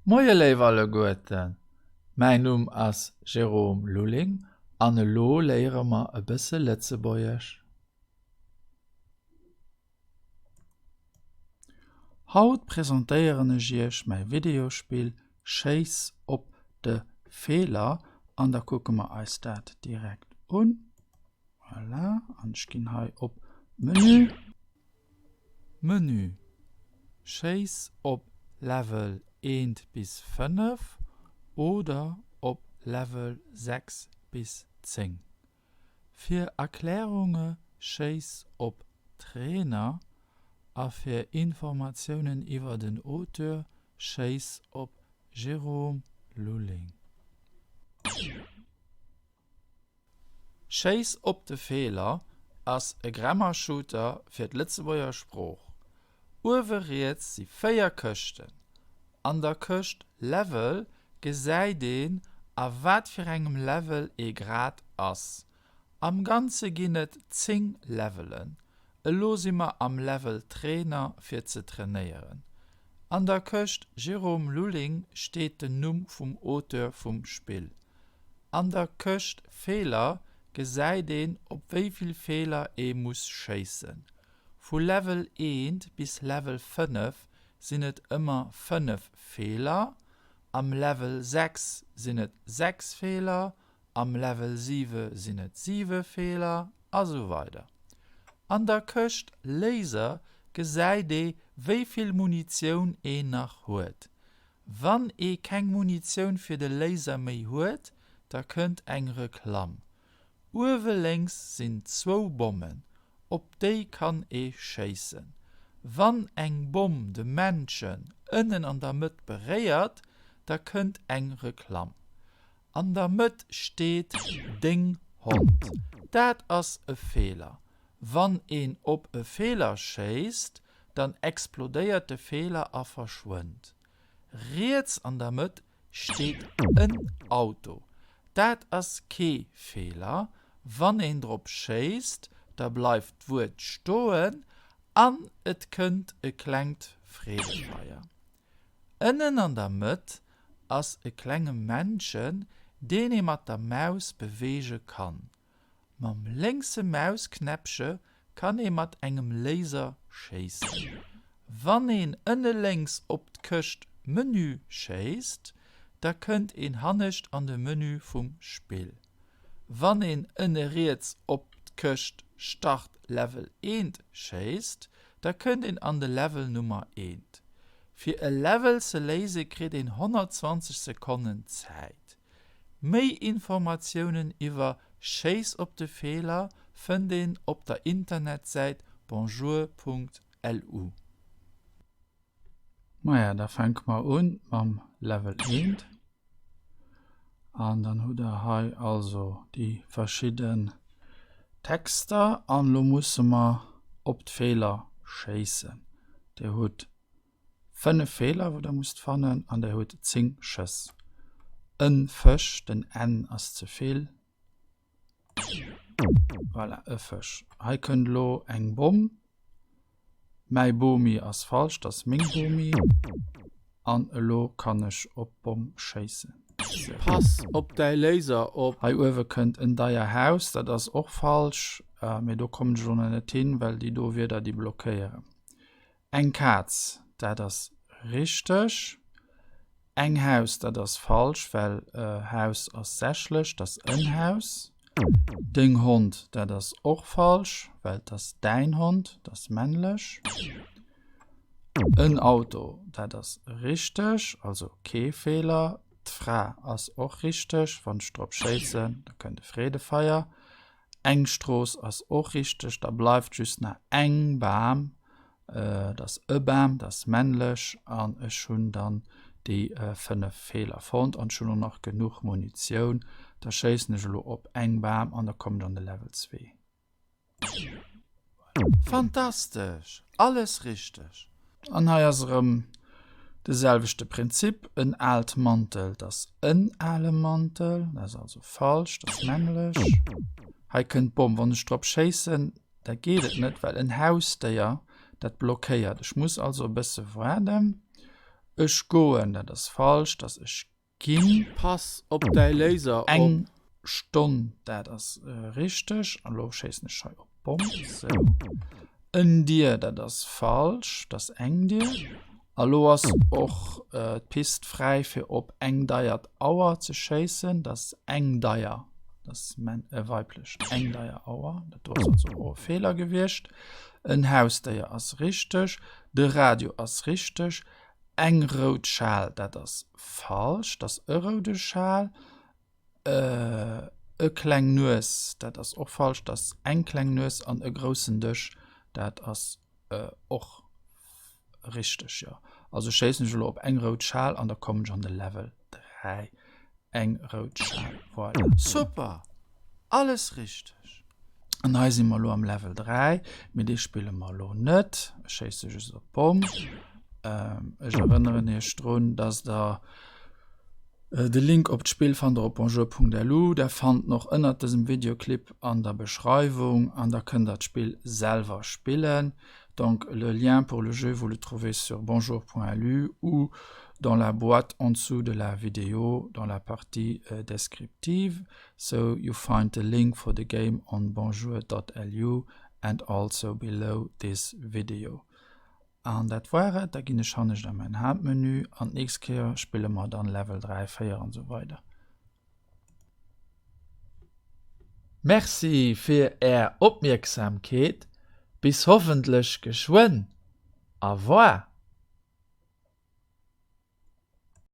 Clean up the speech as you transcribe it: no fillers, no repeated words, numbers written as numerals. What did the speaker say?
Moie léif alleguerten, mäin Numm ass Jérôme Lulling an elo léiere mer e bësse Lëtzebuergesch. Haut presentéieren ech iech mäi Videospill Schéiss op de Feeler an da kucke mer eis dat direkt un. Voilà, an ech ginn hei op Menü. Menü, Schéiss op Level 1 bis 5 oder op Level 6 bis 10. Fir Erklärunge schéiss op Trainer a fir Informatiounen iwwer den Auteur schéiss op Jérôme Lulling. Schéiss op de Feeler ass e Grammar-Shooter fir d'Lëtzebuerger Sprooch. Uewe riets si 4 Këschten. An der Këscht Level gesäit een a wat fir engem Level ee grad ass. Am Ganze ginn et 10 Levelen. Elo si mer am Level Trainer fir ze trainéieren. An der Këscht Jérôme Lulling steet den Numm vum Auteur vum Spill. An der Këscht Feeler gesäit een op wéi vill Feeler ee muss schéissen. Vu Level 1 bis Level 5 sinn et ëmmer 5 Feeler, am Level 6 sinn et 6 Feeler, am Level 7 sinn et 7 Feeler a sou weider. An der Këscht Laser gesäit ee wéi vill Munitioun een nach huet. Wann ee keng Munitioun fir de Laser méi huet, da kënnt eng Reklamm. Uewe lénks sinn zwou Bommen, op déi kann ee schéissen. Wann eng Bomm de Männchen ënnen an der Mëtt beréiert, da kënnt eng Reklamm. An der Mëtt steet Deng Hond. Dat ass e Feeler. Wann een op e Feeler schéisst, dann explodéiert de Feeler a verschwënnt. Riets an der Mëtt steet en Auto. Dat ass kee Feeler. Wann een drop schéisst, da bleift d'Wuert stoen an et kënnt e klengt Freedefeier. Ënnen an der Mëtt ass e klenge Männchen, deen ee mat der Maus beweege kann. Mam lénkse Mausknäppche kann ee mat engem Laser schéissen. Wann een ënne lénks op d'Këscht Menü schéisst, da kënnt een hannescht an de Menü vum Spill. Wann een ënne riets op d'Këscht Start Level 1 schéisst, da kënnt een an de Level Nummer 1. Fir e Level ze léise kritt een 120 Sekonnen Zäit. Méi Informatiounen iwwer Schéiss op de Feeler fënnt een op der Internetsäit bonjour.lu. Maja, da fänke mer un mam Level 1. An dann hutt der hei also déi verschidden Texter an elo musse mer op d'Feeler schéissen. Dir hutt 5 Feeler wou der musst fannen an der hutt 10 Schëss. En Fësch, den N ass ze vill. Voilà, e Fësch. Hei kënnt elo eng Bomm. Mäi Bomi ass falsch, dat ass meng Bomi. An elo kann ech op d'Bomm schéissen. Pass op däi Laser op! Hei uewe kënnt en deier Haus, dat ass och falsch, mee do kommen ech elo nach net hin, well déi do Wierder déi blockéieren. Eng Kaz, dat ass richteg. Eng Haus, dat ass falsch, well Haus ass sächlech, dat ass en Haus. Deng Hond, dat ass och falsch, well 't ass däin Hond, dat ass männlech. En Auto, dat ass richteg, also kee Feeler. D'Fra ass och richteg, wann ech drop schéissen, da kënnt e Freedefeier. Eng Strooss ass och richteg, da bleift just nach eng Bam, dat ass e Bam, dat ass männlech an ech hunn dann déi 5 Feeler fonnt an ech hunn och nach genuch Munitioun. Da schéissen ech elo op eng Bam an da kommen ech an de Level 2. Fantastesch! Alles richteg! An hei ass erëm de selwechte Prinzip, en aalt Mantel, dat ass en ale Mantel, dat ass also falsch, dat ass männlech. Hei kënnt d'Bomm, wann ech drop schéissen, da geet et net, well en Hausdéier dat blockéiert. Ech muss also e bësse waarden. Ech goen, dat ass falsch, dat ass ech ginn. Pass op däi Laser op. Eng Stonn, dat ass richteg. An elo schéissen ech hei op d'Bomm. Sou. En Dier, dat ass falsch, dat ass eng Dier. A lo ass och d'Pist fräi fir op eng deiert Auer ze schéissen. Dat ass eng deier, dat ass weiblech, eng deier Auer. Dat do ass also och e Feeler gewiescht. En Hausdéier ass richteg. De Radio ass richteg. Eng rout Schal, dat ass falsch, dat ass e roude Schal. E kleng Nues, dat ass och falsch, dat ass eng kleng Nues. An e groussen Dësch, dat ass och richteg, jo. Also schéissen ech elo op eng rout Schal an da kommen ech an de Level 3. Eng rout Schal, voilà. Super! Alles richteg! An hei si mer elo am Level 3, mee dee spille mer elo net. Ech schéisse just op d'Bomm. Ech erënneren iech drun, dass der de Link op d'Spill fannt der op bonjour.lu. Der fannt en och ënnert dësem Videoclip an der Beschreiwung an da kënnt der d'Spill selwer spillen. Donc le lien pour le jeu vous le trouvez sur bonjour.lu ou dans la boîte en dessous de la vidéo dans la partie descriptive. So you find the link for the game on bonjour.lu and also below this video. An dat war et, da ginn ech hannescht a mäin Haaptmenü an d'nächst Kéier spille mer dann Level 3, 4 an esou weider. Merci fir är Opmierksamkeet, bis hoffentlech geschwënn, au revoir!